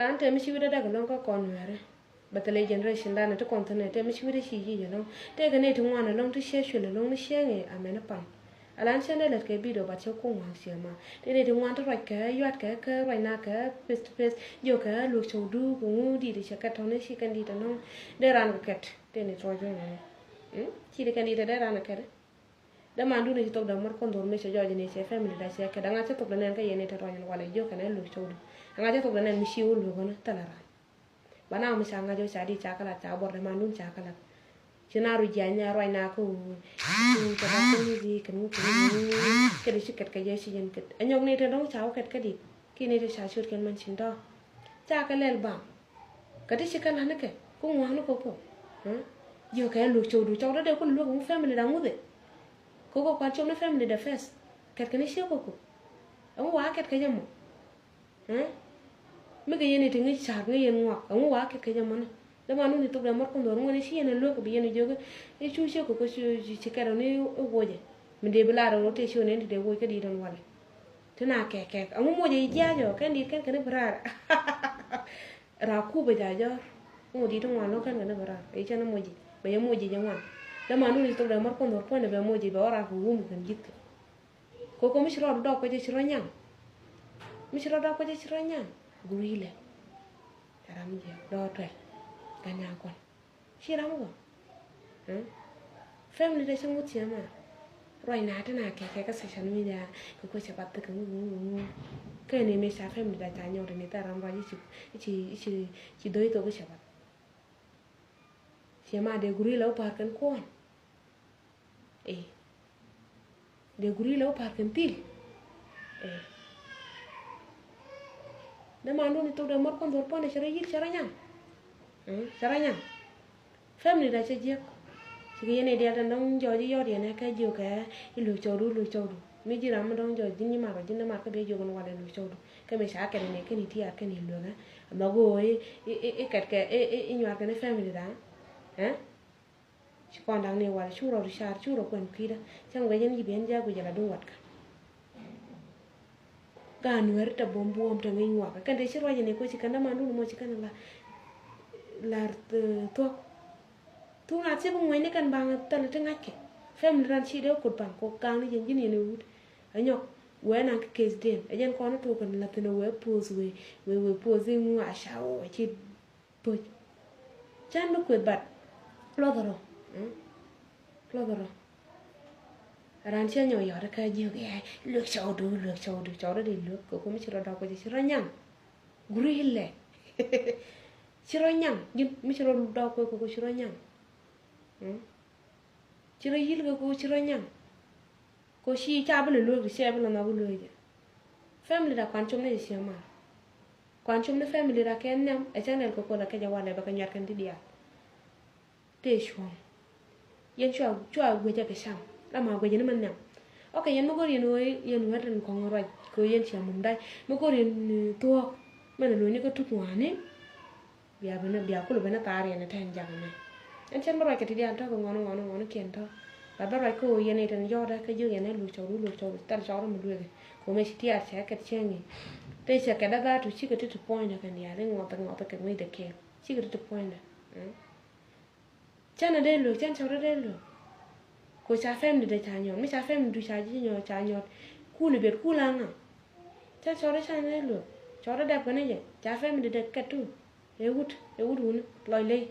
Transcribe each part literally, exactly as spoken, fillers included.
Raan tëë mi ci wi̱cdä däk ɛlɔ̱ŋ kä kɔn Nuɛ̈ri. Bä thilɛ generation danɛ ti kɔn thi̱n ɛ tëë mi ci wi̱cdä ci yic ɛlɔ̱ŋ. Tëëkɛ nɛy ti ŋuan ɛlɔ̱ŋ ti ciɛ cuël ɛlɔ̱ŋ ni ciɛ ŋi̱i̱c amɛn ɛ pan. Alan cä nɛ lät kɛ bidio bat cä kuŋ waŋ ciɛ ma. Tëë nɛy ti ŋuan ti ruac kɛ yuat kɛ kɛ ruac na kɛ face to face. Jiök kɛ luek cɔwdu kɛ ŋu di̱i̱t cɛ kɛt tɔ̱ni ci kɛn di̱i̱t ɛnɔŋ. Dee raan kɛ kɛt tëë nɛy ti ruac wä ŋuani. Ci di kɛn di̱i̱t ɛ dee raan kɛ kɛt. Dämandun ci thok dämär kɔn dhor mi cɛ jɔɔc ni cɛ family da cɛ kɛ daŋa cɛ thok da nɛn kä yɛn ni te rɔnyɛn walɛ jiök kɛn ɛ luek cɔwdu. Daŋa cɛ thok da nɛn mi ci wä luek ɣän thilɛ ran. Ba na mi ca ŋa̱c wä ca di ca kɛ lat ca buɔr dämandun ca kɛ lat. Ci na ru jiany ni a ruac na kä wä. Ci wä ca ba kɛ ni di kɛn wä kɛn wä. Kɛ di ci kɛt kɛ jɛ ci jɛn kɛt. Ɛ nyɔk ni te dɔŋ ca wä kɛt kɛ di. Ki ni te ca ciöt kɛn man cin dɔɔ. Ca kɛ lɛl bam. Kä ti ci kɛ la̱t ni kɛ kä ŋuani koko. Jiök kɛ luek cɔwdu cɔwdä dee kun luek ŋu family da ŋuthɛ. Koko kuan cop ni family da first. Kɛt kɛ ni ciek koko. Ɛŋu wa kɛt kɛ jɛ mɔ. Mi kɛ yɛn iti ŋi̱c ca̱r ŋi̱c yɛn ŋuak ɛŋu wa kɛt kɛ jɛ mɔ ni. Dämandun ci thok dämär kun dhor ŋuani ci yɛn ɛ luek kɛ bi yɛn ɛ jiök. I̱ cu ciek koko ci kɛt ɔ ni i̱ wuɔcɛ. Mi dee bi lar ɛ rɔ tëë ci ɔ ni ɛn ti dee wuɔc kä di̱i̱t ɛn walɛ. Ti na kɛk kɛk ɛŋu muɔcɛ i̱ jiac ɔ kɛn di̱i̱t kɛn kɛn i̱ bi raar. Raa kup bɛ ja jɔr. Ŋot dit ŋuan lo̱k kɛn kɛn bɛ raa. Ɛ cɛn moc jic bɛ yɛ moc jic ŋuan. Dämandun ci thok dämär kun dhor puɔ̱nydɛ bɛ moc jic bɛ wä raa kɛ wum kɛn ji̱th kɛ. Koko mi ci rɔɔd dɔɔk kuecä ci rɔ nyaŋ. Mi ci rɔɔd dɔɔk kuecä ci rɔ nyaŋ. Gurilɛ. Ram jiɛ dɔɔ tuɛl. Gan nyaŋ kuɔn. Ci ram gɔ. Family da ci ŋut ci ama. Ruac na ti na kɛ kɛ kä social media kɛ kuecä bath kɛ ŋu ŋu ŋu. Kɛ ni mi ca family da ca nyɔk ni ta ram ruac ci ci ci ci doi thok kɛ cɛ bath. Ci ma de guri la upar kɛn kuɔn. Eh. De guri la upar kɛn thil. Eh. Dämandun ci thok dämär kun dhor puɔ̱nydɛ cɛ rɔ yil cɛ rɔ nyaŋ. Cɛ rɔ nyaŋ. Family da cɛ jiäk. Cikɛ yɛn i̱ diaal tɛn dɔ̱ŋ jɔɔc i̱ yɔɔt yɛn ɛ kɛ jiök kɛ i̱ luek cɔwdu luek cɔwdu. Mi ji̱ ram mi dɔ̱ŋ jɔɔc ji̱n nyimat rɔ ji̱n nyimat kä biɛ jiök ɛn walɛ luek cɔwdu. Kä mi ca kɛn ni kɛn i̱ tiaar kɛn i̱ luek ɛ. Ɛmɛ go̱o̱ i̱ i̱ i̱ kɛt kɛ i̱ i̱ i̱ nyuar kɛn i̱ family da. Ɛ? Ci kɔn da̱ŋ ni walɛ cu rɔ ri car cu rɔ kuɛn kui̱dä. Cäŋ guɛc ɛn ji̱ biɛn jiak guic ala duŋ watkä. Gaat Nuɛ̈ri tɛ buɔ̱m buɔ̱ɔ̱m tɛ ŋi̱ny ŋuak kɛn tɛ ci ruac ni ko̱ ci kɛn dämandun mɔ ci kɛn la la thuɔ̱k. Thuk na thiep ŋuɛ̈ni kɛn baŋ thil ti ŋa̱ckɛ. Family ran ci dee kut baŋ kok gaŋni jɛn ji̱n yɛn i̱ wut. Ɛ nyɔk wee naŋ kɛ case den ɛ jɛn kɔn i̱ thuk kɛn la thin ɛ wee post wee wee wee post i̱ ŋu a ca wee ci Puc. Can bi kueth bat. Luɔth rɔ. Luɔth rɔ. Ran cɛ nyɔk yɔt kä jiök yɛ luek cɔwdu luek cɔwdu cɔwdu di luek kɛ kumi ci rɔ dɔk kɛ ci rɔ nyaŋ. Guri lɛ. Ci rɔ nyaŋ ji̱n mi ci rɔ dɔk kɛ kɛ ci rɔ nyaŋ. Ci rɔ yil kɛ kɛ ci rɔ nyaŋ. Ko ci ca bi lɛ luek cɛ bi lɛ nhɔk luek jɛ. Family da kuan com ni jɛ ciɛ mar. Kuan com ni family da kɛ nhiam ɛ cɛ nɛl kɛ kuɔth ɛ kɛ jɛ walɛ bɛ kɛ nyuat kɛn ti diaal. Tëë cuɔ̱ŋ. Yɛn cua cua guecä kɛ cam la ma guecä ni mɛ nhiam. Ok yɛn mi go̱r yɛn ɣöö yɛn wɛr tin kɔŋ ruac kɛ ɣöö yɛn cia mum dac mi go̱r yɛn thuɔ̱ɔ̱k. Mɛn ɛ lo̱cni kä tuk ŋuani. Bia ben bia kul ben thaar yɛn tɛn jak mɛ. Ɛn cɛn bä ruac kɛ ti diaal tɔ̱ kɛ ŋɔn ŋɔn ŋɔn kiɛn tɔ̱. Ba bä ruac kä ɣöö yɛn itɛn yɔɔdä kä jiök yɛn ɛ luc cɔk ru luc cɔk ru thɛl cɔk ru mi luekɛ. Kɛ ɣöö mɛ ci tiaar cɛ kɛt cɛŋ i̱. Tëë cɛ kɛt dä dhaatu cikɛ ti ti puɔ̱nydä kɛn diaal i̱ ŋɔth ŋɔth kɛn wec dɛ kɛɛl. Cikɛ ti ti puɔ̱nydä. Cɛn ɛ dee luek cɛn cɔk ru dee luek. Ko ca family dɛ ca nyɔt mi ca family du ca ji̱ nyɔt ca nyɔt. Kul i̱ bet kul aŋa. Cɛ cɔɔrɛ ca nɛ luek cɔɔrɛ dɛp kɛn jɛ ca family dɛ kɛt tu. Ɛ wut ɛ wut wuni lɔc ley.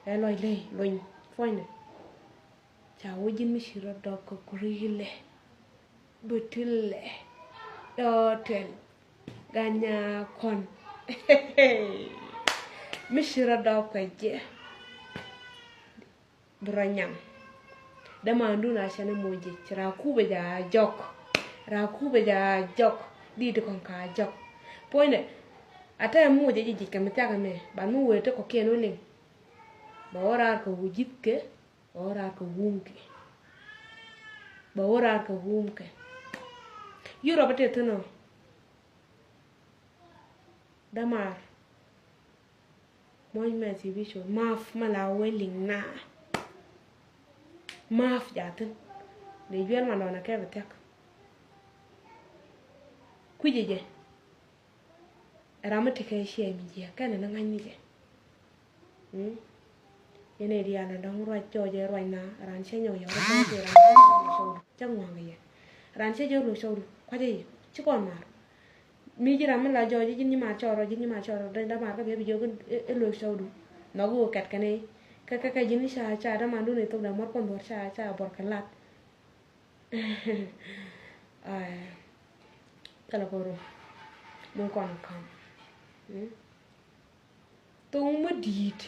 Ɛ lɔc ley lony puɔ̱nydɛ. Ca wä ji̱n mi ci rɔ dɔk kɛ kurilɛ. Butilɛ. Dɔɔtɛl. Ganya kɔn. Mi ci rɔ dɔk kɛ jɛ. Bi rɔ nyaŋ. Dämandun a cɛn i̱ moc jic raa kupɛ jɛ a jɔk. Raa kupɛ jɛ a jɔk. Di̱t kɔn ka jɔk. Puɔ̱nydɛ a tɛ moc jic jic kɛ mi thiakä mɛ ban mi wee ti kɔ̱kiɛn wä liŋ. Bɛ wä raar kɛ wä ji̱thkɛ. Bɛ wä raar kɛ wumkɛ. Bɛ wä raar kɛ wumkɛ. Yurop a tɛ thi̱n ɔ. Dämaar. Muɔ̱ny mɛ ti bi cu ma̱a̱p mɛ la wee liŋ na. Ma̱a̱p jaathin dee juɛl ma lɔnɛ kɛ bi thiak. Kui̱cɛ jɛ. Ram mi tekɛ ciɛ mi jiɛ kɛnɛ ni ŋa̱ny ni jɛ. Yɛn ɛ diaal ni dɔ̱ŋ ruac jɔɔcɛ ruac na ran cɛ nyɔk yɔr ruac jɛ ran cɛ nyɔk yɔr cɛ ŋuaŋ kɛ yɛ. Ran cɛ jɛ ruac cɛ ruac kuacɛ yɛ ci kɔn mar. Mi ji̱ ram mi la jɔɔc ji̱ nyimaar cɔɔr rɔ ji̱ nyimaar cɔɔr rɔ dee mar kä biɛ bi jiök ɛ luek cɔɔdu. Nhɔk i̱ wä kɛt kɛn i̱ kä kä kä ji̱n ca ca dämandun i̱ thok dee muɔr kuɔn buɔr ca ca buɔr kɛ lat. Aya. Thilɛ kɔn rum. Mun kɔn kam. Thok mi di̱i̱t.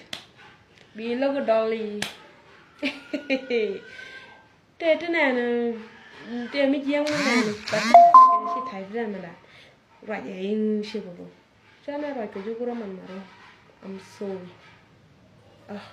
Bi lo̱k dɔl i̱. Tëë ti nɛn tëë mi jiɛŋ mi nɛn. But ci ta̱y ti nɛn mi la. Ruac ɛ in ci bä bä. Ca nɛ ruac kɛ ji̱ gurä man ma rɔ. I'm sorry. Ah,